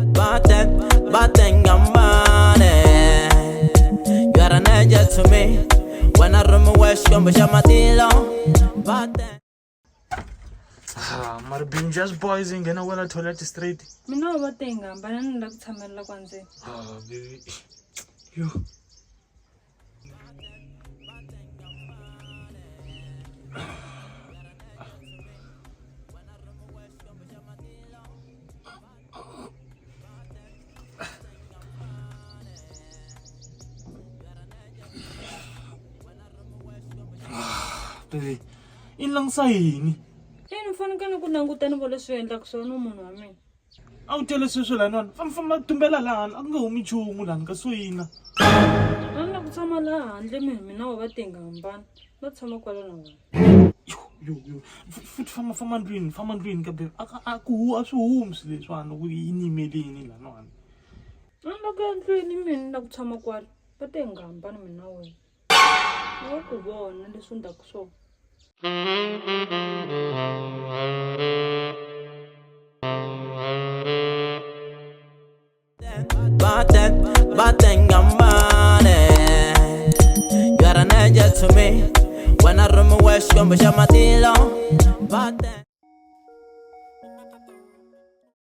Va tenga mbane. You are an angel to me. Wena rhumiwe Xikwembu xa matilo. Va tenga. Ah, mara being just boys yi nghena wela toilet straight. Mina va tenga hambana ni la ku tshamela kwa ndzeni. Ah, baby. Yo. Baby, i langisa yini? Yini fanekele ku languta ni vona leswi endlaka swona munhu wa mina. A wu tele sweswo laniwani famba famba tumbela lahani a ku nge humi nchumu lani ka soyina. A ni la ku tshama laha handle mina mina wa va tinga hambana na tshama kwala na wena. Yo yo yo futhi famba famba ndlwini famba ndlwini ka babe a ku hu a swi humi swilo leswiwani ku yi ni yimelini laniwani. A ni la ku ya ndlwini mina ni la ku tshama kwala va tinga hambana mina na wena. Wa ku vona leswi ndlaku swona. Va tenga mbane. You are an angel to me. Wena rhumiwe Xikwembu xa matilo. Va tenga.